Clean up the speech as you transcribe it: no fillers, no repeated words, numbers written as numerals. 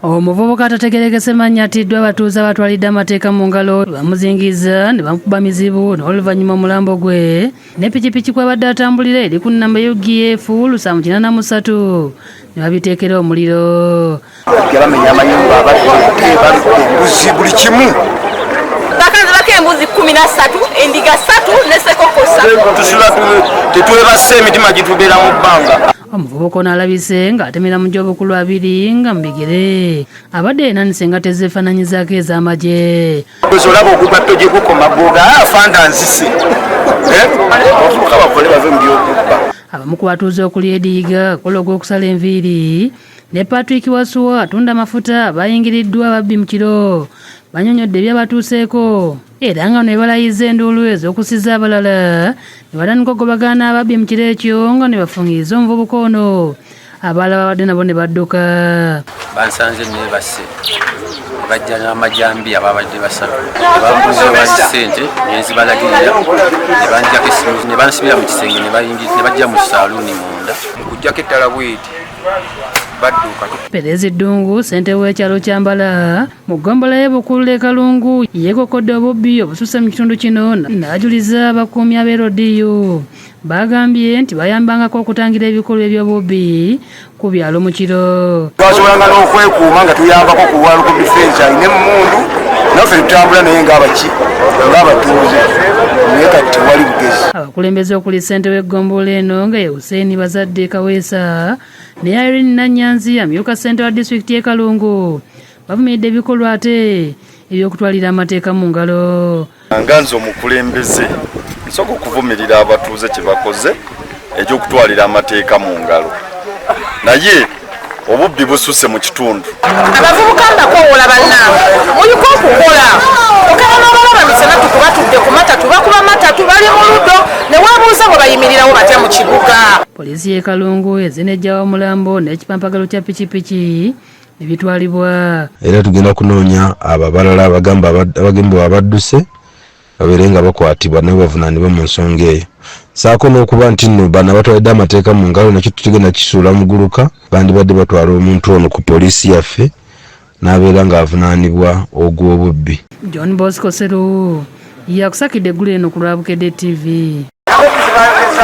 Omuvubuka atategerekese mannya attiddwa abatuuze abatwalidde amateeka mu ngalo bamuzingiza ne bamukuba mizibu n'oluvannyuma omulambo gwe ne pikipiki kw'abadde atambulira eri ku nnamba UGF 783 ne babiteekera omuliro. Bamenya amayumba, abadde embuzi, buli kimu. Bakazi bako embuzi 13, endiga 3 ne sekoko 3. Tusula tetwebase, emitima gitubeera mu bbanga. Omuvubuka ono alabise ng'atemera mu gy'obukulu 2 nga mu bigere abadde yenanise engatto ezeefaananyizaako ez'amagye. Olaba ogugatto gye gukoma goga afanda nzise. Abavubuka bakole bave mu byokubba. Abamu ku batuuze okuli Ediyiga akola ogw'okusala enviiri ne Patrick Wasuwa atunda amafuta bayingiriddwa ababbi mu kiro banyonyodde ebyabatuuseeko era nga ne balayiza enduulu ez'okusiza abalala ne batandika okugobagana ababbi mu kiro ekyo nga ne bafungiriza omuvubuka ono, abalala babadde nabo ne badduka. Bansanze neebase, ne bajja n'amajambiya, babadde basatu, ne bambuuza oba ssente, ne nzibalagirira, ne banjako essimu ne bansibira mu kisenge ne bayingiza ne bajja mu saaluuni munda. Mu kuggyako ettala bweti badduka. Perezi Ddungu, ssentebe w'ekyalo Kyambala mu ggombolola y'e Bukulula e Kalungu, yeekokodde obubbi obususse mu kitundu kino n'ajuliza abakuumi ab'e LDU. Bagambye nti bayambangako okutangira ebikolwa eby'obubbi ku byalo mu kiro. Twasobolanga n'okwekuuma nga tuyambako ku lwalo ku defense alina emmundu, naffe tutambula naye ng'abaki ng'abatuuze, naye kati tewali bugezi. Abakulembeze okuli ssentebe w'eggombolola eno nga ye Hussein Bazadde Kaweesa ne Irene Nanyanzi amyuka ssentebe wa disitulikiti y'e Kalungu bavumiridde ebikolwa ate eby'okutwalira amateeka mu ngalo. Nga nze omukulembeze nsooka okuvumirira abatuuze kye bakoze eky'okutwalira amateeka mu ngalo, naye obubbi bususse mu kitundu. Abavubuka mbakoowola, bannange, muliko okukola okaba n'obalaba misana tukubatudde ku matatu, bakuba matatu, bali mu ludo ne weebuuza bwe bayimirirawo batya mu kibuga. Poliisi y'e Kalungu ezinejjawo omulambo n'ekipampagalo kya pikipiki ne bitwalibwa. Era tugenda kunoonya abo abalala abagamba abagembebwa abadduse babeere nga bakwatibwa nabo bavunaanibwe mu nsonga eyo, saako n'okuba nti nno bano abatwalidde amateeka mu ngalo nakyo tetugenda kisuula muguluka. Bandibadde batwala omuntu ono ku poliisi yaffe n'abeera ng'avunaanibwa ogw'obubbi. John Bosco Seru yakusakidde eggulu eno ku lwa Bukedde TV.